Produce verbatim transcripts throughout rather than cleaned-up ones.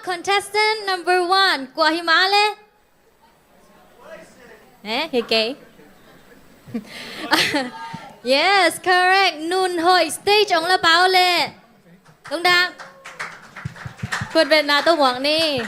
Contestant number one, kua hi mah le? Eh, hi kei. Yes, correct. Nun Hoih, stage ong la pau le. Lungdam. Khut betna tawh muak ni.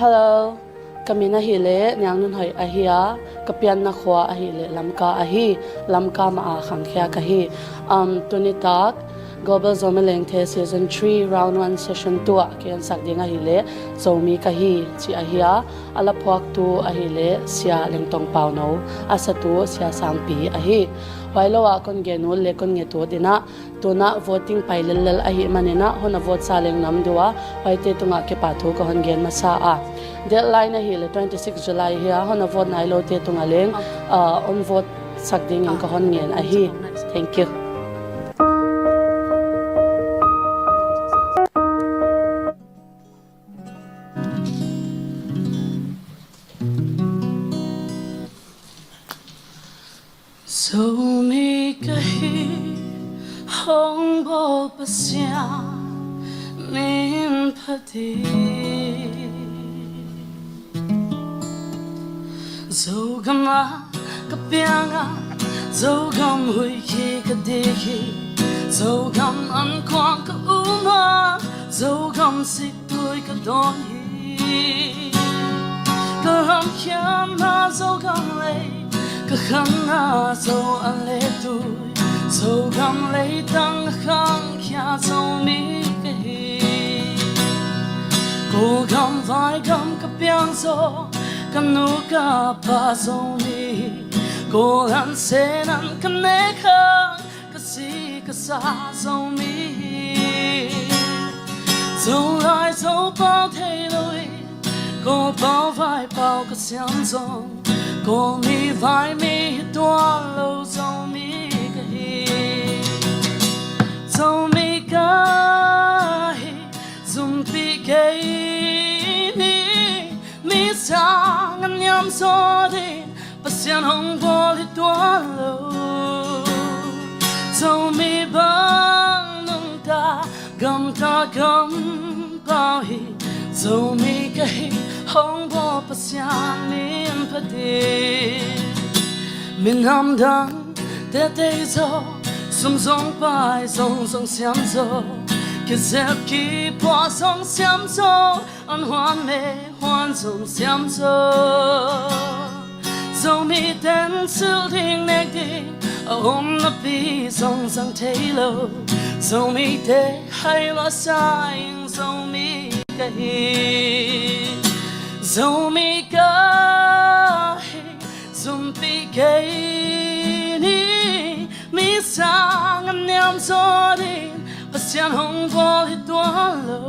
Hello, ka min ahih leh Niang Nun Hoih ahi a, ka pianna khua ahih leh Lamka ahi, Lamka mah a khangkhia ka hi. Um, tuni tak Global Zomi Lengthe Season three, Round one, Session two ah ka ensak ding ahih leh Zomi ka hi, ci ahi a, a la phuaktu ahih leh Sia Lengtong Pauno, a satu Sia Sangpi ahi. Huai lo ah kon gen ut le kon nget ut in ah, tunah voting pai lellel ahih manin ah, hon a vote sa leng nam dua, huaite tungah kipahthu ka hon gen masa a. Deadline ahih leh twenty six July hi a, hon a vote nai lote tungah leng, ah, hon vote sak dingin ka hon ngen ahi. Thank you. Zomi ka hi, hong bawl Pasian min phat hi. Zogam ah ka piang a, Zogam huih khi ka dik hi. Zogam ankuang ka um a, Zogam sik tui ka dawn hi. Ka lamkhiatna Zogam lei, ka khanna Zo an le tui, Zogam leitang a khangkhia Zomi ka hi. Kawlgam vaigam ka piang zaw, ka nu ka pa Zomi hi. Kawl an sen an ka nek hang, ka si ka sa Zomi hi. Zolai Zopau thei lo hi, Kawlpau Vaipau ka siam zong, Kawlmi Vaimi hi tuan lo Zomi ka hi. Zomi ka hi, zumpih kei ni, mi sang a niam zaw ding Pasian hong bawl hi tuan lo. Zomi bang nungta gamta kampau hi. Zomi ka hi, hong bawl Pasian min phat hi. Minam dang teitei zaw, sum zong pai zong zong siam zaw, kizep kipuah zong siam zaw, an huan me huan zong siam zaw. Zomi ten sil ding nek ding a om napi zong zang thei lo. Zomite hai lua sa ing Zomi ka hi. Zomi ka hi, zumpih kei ni, mi sang a niam zaw ding Pasian hong bawl hi tuan lo.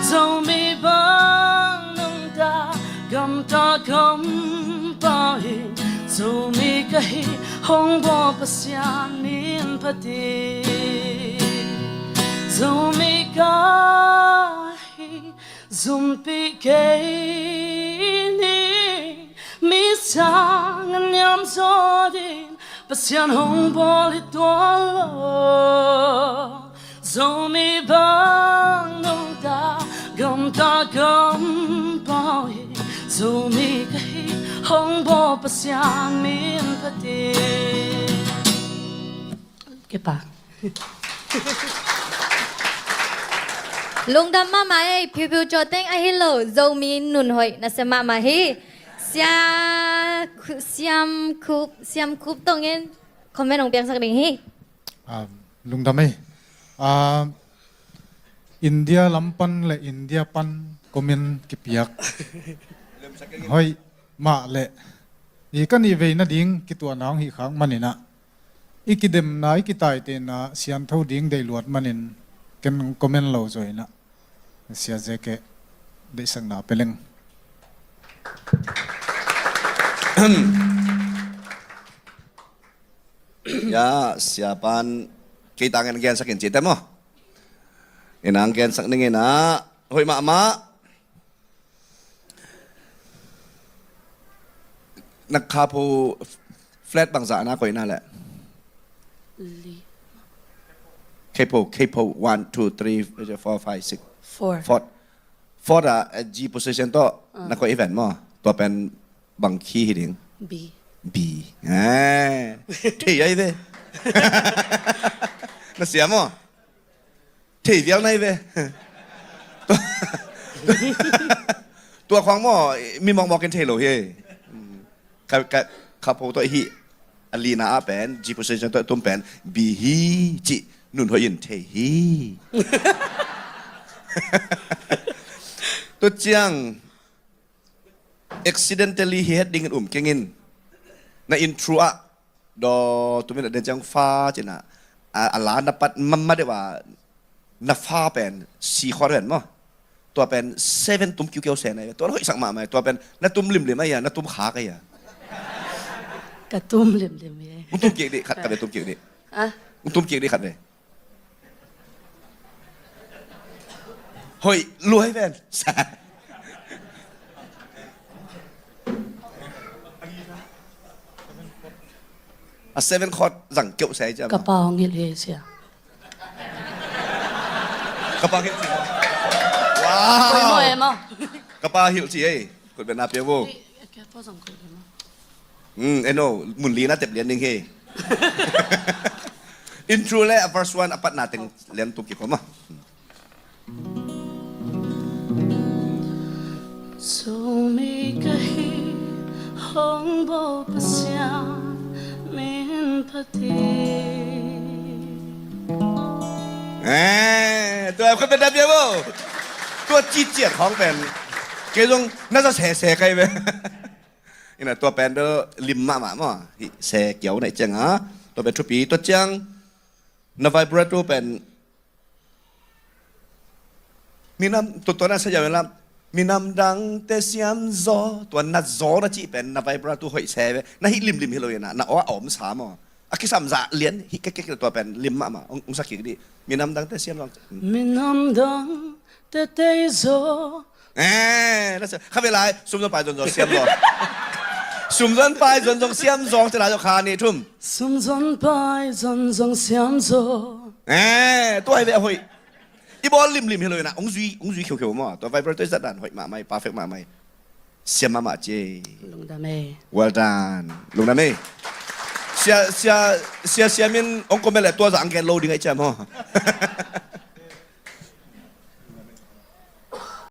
Zomi bang nungta gamta kampau hi. Zomi ka hi, hong bawl Pasian min phat hi. Zomi ka hi, zumpih kei ni, mi sang a niam zaw ding Pasian hong bawl hi tuan lo. Zomi bang nungta gamta kampau hi. Zomi ka hi, hong bawl Pasian min phat hi. Kipak. Lungdam mahmah ei, phiuphiu cawteng ahi lo, Zomi Nun Hoih nasia mahmah hi. Sia Khu-, Siam Khup, Siam Khup tongin comment hong piangsak ding hi. Ah, lungdam ei. Ah, India lam pan le India pan comment kipiak hoih mah le, i ka nih veina ding kituahna hong hih khak manin ah, i kidemna, i kitaitehna siantho ding deih luat manin ken comment lo zaw in ah, Sia Zeke deihsakna pe leng. Ya, Sia pan kei tangin gensak in ci te maw. Inang gensak ning in ah, hoih mahmah. Na khapo flat bangzah na koihna le? Li. Khapo, khapo, one, two, three, four, five, six. Four. Four. Four a, eh, G position tawh na koih event maw? Tua pen bang key hi ding? B. B. Eh, thei ai ve. Na sia maw? Thei vial nai ve. Tua khuang maw, mi mawkmawk in thei lo hi. Ka, ka, khapo tawh hi. A lina ah pen, G position tawh tum pen, B hi cih, nun hoih in thei hi. Tua ciang, accidentally hi het dingin um kengin. Na intro ah, do tumin a den ciang fa cina, a, a la na pat mama deuh a, na fa pen, C chord pen maw? Tua pen seven tum kiukiu se na, tua na hoihsak mahmah, tua pen na tum limlim a ia, na tum khak a ia. Ka tum limlim ia. Ung tum kik dih, khat ka be tum kik dih. Ah? Ung tum kik dih khat be. Hoih luai ven. A seven chord zang keuh sai jam. Ka pa hong hilh hi sia. Ka pa hilh ci. Wow. Koi mo e mo. Ka pa hilh ci ei. Kut ben na pia bo. Ka pa zang koi mo. Hmm, eno, mun li na tep lian ding hi. Intro le a verse one a patna teng lian tuk kik koma. Zomi ka hi hong bo Pasian min phat hi. Eh, tua khat pen da bia bo. Tua ciciat hong pen. Kei zong na za sese kai ve. Ina tua pen do lim mahmah maw. Hi se kiau na i ciang a. Tua pen thupi tua ciang na vibrato pen. Minam tua tua na sa yau lam. Minam dang te siam zo. Tua na zo na ci pen na vibrato hoih se ve. Na hi limlim hi lo ina. Na aw a om sa maw. A kisam za lian hi kekek tua pen lim mahmah. Ung, ung sa kik di. Minam dang te siam zo. Minam dang te te zo. Eh, na sa, kha ve lai, sum zon pai zon zong siam zo. Sum zon pai zon zong siam zong te lai zo kha ni thum. Sum zon pai zon zong siam zo. Eh, tua hi ve hoih. I bawl limlim hi lo ina, ung zui, ung zui khiukheu maw. Tua vibrato i zat dan hoih mahmah, perfect mahmah. Siam mahmah ci. Lungdam e. Well done. Lungdam e. Sia, sia, sia, sia min ong komel le tua za ang gen lo ding ai cia maw.